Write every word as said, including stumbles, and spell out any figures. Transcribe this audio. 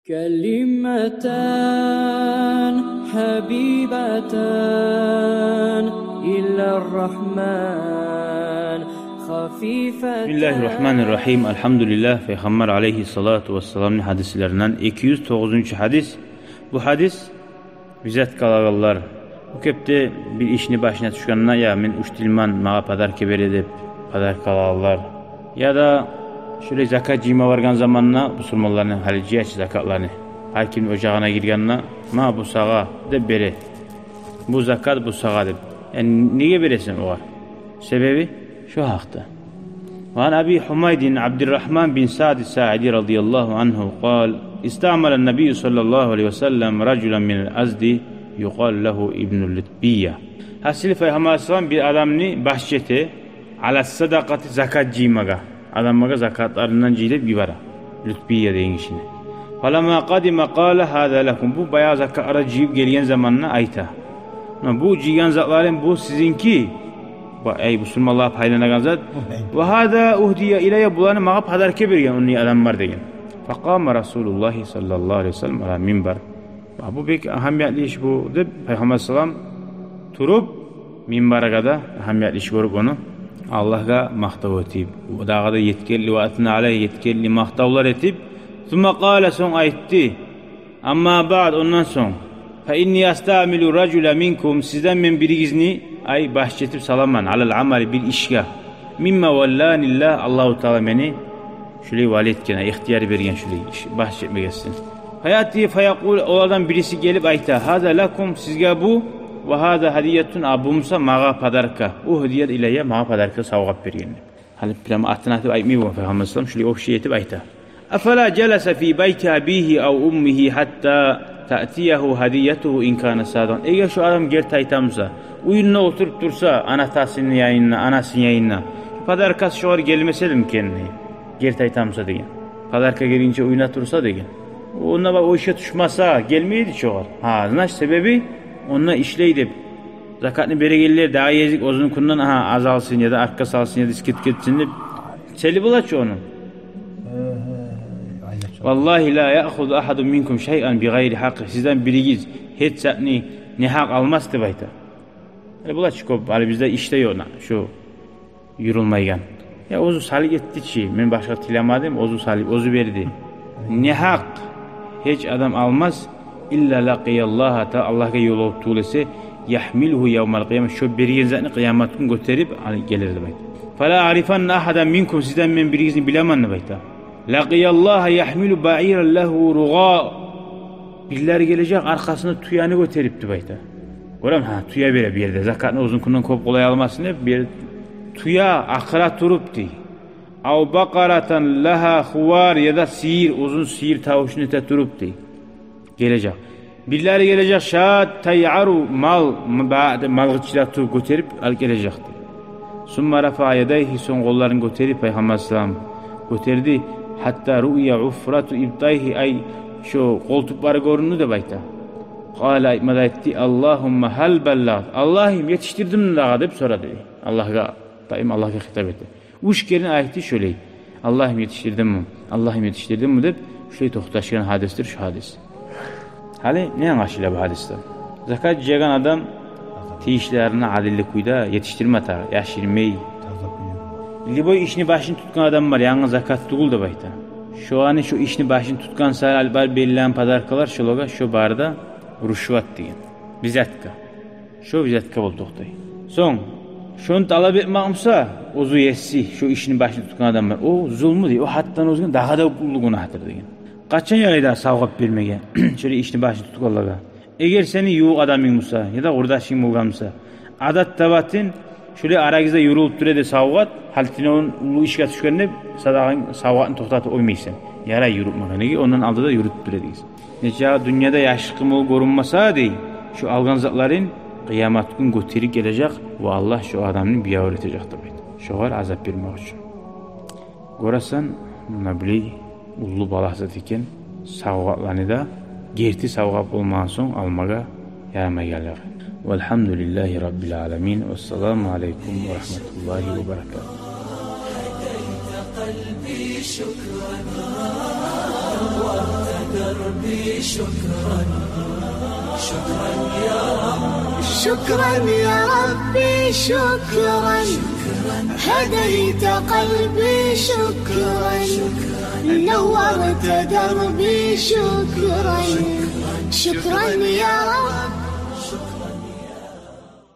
كلمتان حبيبتان إلى الرحمن خفيفتان. بسم الله الرحمن الرحيم. الحمد لله. Пайхаммар алейгьиссалату вассаламны гьадислеринден эки юз тогъузунчу гьадис. Бу гьадис визитка алагъанлар. Бу кепде бир ишни башына тюшгенде, я мен учительман, магъа подарка бере деп, подарка алагъанлар. Яда шулай закат жыйма баргъан заманда бусурманланы гьали жыя чы закатланы. Гьар кимни ожагъына гиргенде, ма бу сагъа деп бере. Бу закат, бу сагъа деп. Яни неге бересен огъар? Себеби шо гьакъда. وعن أبي حميد عبد الرحمن بن سعد الساعدي رضي الله عنه قال: استعمل النبي صلى الله عليه وسلم رجلا من الأزد يقال له ابن اللتبية. Гьасили, Пайхаммар алейгьиссалам бир адамны башчы эте, على الصدقة, закат жыймагъа. Адамлагъа закатларындан жый деп йибере Лютбия деген гишини. فلما قدم قال: هذا لكم. Бу баягъы закатлар жыйып гелген заманда айта: муна бу жыйгъан затларым, бу сизинки. Бу, эй, бусурманлар пайланагъан зат. وهذا أهدي إلي, буланы магъа подарка берген ондай адам бар деген. فقام رسول الله صلى الله عليه وسلم على المنبر. Ва бу бек агьамиятлы иш бу деп, Пайхаммар салам туруп, минбаргъа да, агьамиятлы иш гёрюп ону, Аллагьгъа макътав этип, дагъы да етгенли, وأثنى عليه, етгенли макътавлар этип, ثم قال, сонг айтды: أما بعد, ондан сонг, فإني أستعمل رجلا منكم, сизден мен биригизни, ай, башчы этип саламан, على العمل, бир ишге, مما ولاني الله, Аллагьу Таала мени шулай вали этген, ихтияр берген шулай иш, башчы этмеге сизин. فيأتي فيقول, олардан бириси гелип айта: هذا لكم, сизге бу, وهذا هدية, а бу буса магъа подарка, أهديت إلي, магъа подарка, савгъат берген. Гьали прямо атын атып айтмай болгъан Пайхаммар салам, шулай общий этип айта. أفلا جلس في بيت أبيه أو أمه حتى تأتيه هديته إن كان صادقا. Эгер шо адам герти айта буса, уьюнде олтуруп турса, ана-атасыны янында, анасыны янында, подаркасы шогъар гелмес эдими экен, герти айта буса деген. Подарка гелгинче уьюнде турса деген. Онда бар, о ишге тюшмесе, гелмей эди шогъар. Гьа, значит, себеби онда ишлей деп. Закатны берегенлер дагъы гезик оьзюнюкюнден, агьа, аз алсын яда артгъа салсын яда скидка этсин деп цели бола чы ону. Э, э, э, айна чы. والله لا يأخذ أحد منكم شيئا بغير حقه. Сизден биригиз гьеч затны негьакъ алмас деп айта. Гьали бола чы кёп, гьали бизде ишде ёкъ на, шу юрюлмейген. Я оьзю салып этди чи, мен башгъа тилемедим, оьзю салып, оьзю берди. Негьакъ гьеч адам алмас, إلا لقي الله تعالى, Аллагьгъа ёлугъуп тюгюл эсе, يحمله يوم القيامة, шо берген затны къыямат гюн гётерип алып гелер деп айта. فلأعرفن أحدا منكم, сизден мен биригизни билемен деп айта. لقي الله يحمل بعيرا له رغاء. Бирлери гележек, аркъасында тюени гётерип деп айта. Гёрем, гьа, тюе бере бу ерде. Закатны оьзюнюкюнден кёп къолай алмасын деп, бир тюе акъыра туруп дей. أو بقرة لها خوار, яда сыйыр, узун сыйыр тавушун эте туруп дей. Гележек. Бирлери гележек, شاة تيعر, мал, м-, ба-, мал гьычыра туруп гётерип алып гележек дей. ثم رفع يديه, сонг къолларын гётерип, Пайхаммар салам гётерди. حتى رؤي عفرة إبطيه, ай, шо къолтукълары гёрюндю деп айта. قال, айтма да айтды: اللهم هل بلغت, Аллагьым, етишдирдимми дагъы деп сорады. Аллагьгъа, даим Аллагьгъа хитап эте. Уьч керен айтды шолай: Аллагьым, етишдирдимми? Аллагьым, етишдирдимми? Деп шолай токъташгъан гьадисдир шу гьадис. Гьали не англашыла бу гьадисден? Закат жыягъан адам тийишли ерине адилли кюйде етишдирме тарыкъ, яшырмай. Любой ишни башын тутгъан адам бар, янгыз закат тюгюл деп айта. Шо, яни, шо ишни башын тутгъан саялы алып барып берилеген подаркалар, шолагъа, шо бары да рушват деген. Взятка. Шо взятка болуп токътай. Сонг, шону талап этмек буса, оьзю еси, шо ишни башын тутгъан адам бар. О зулму дей, о гьатдан озгъан дагъы да уллу гюнагьдыр деген. Къачан ярай дагъы савгъат бермеге шолай ишни башын тутгъанлагъа? Эгер сени ювукъ адамынг буса, яда къурдашынг болгъан буса, адат табатын, шолай арагъызда юрюлюп тура эди савгъат, гьали тюнегюн уллу ишге тюшген деп, садагъанг, савгъатны токътатып къоймайсан. Ярай юрютмеге, неге, ондан алда да юрютюп тура эдигиз. Нечакъы дюньяда яшыртгъын болуп гёрюнмесе дей, шо алгъан затларын къыямат гюн гётерип гележек ва Аллагь шо адамны биябур этежек деп айта. Шогъар азап бермек учун. Гёресен, муна булай уллу балагь зат экен, савгъатланы да герти савгъат болмагъан сонг алмагъа ярамайгъанлыгъы. والحمد لله رب العالمين. والسلام عليكم ورحمة الله وبركاته. شكرا يا ربي، شكرا، هديت قلبي، شكرا، نورت دربي، شكرا، شكرا يا رب.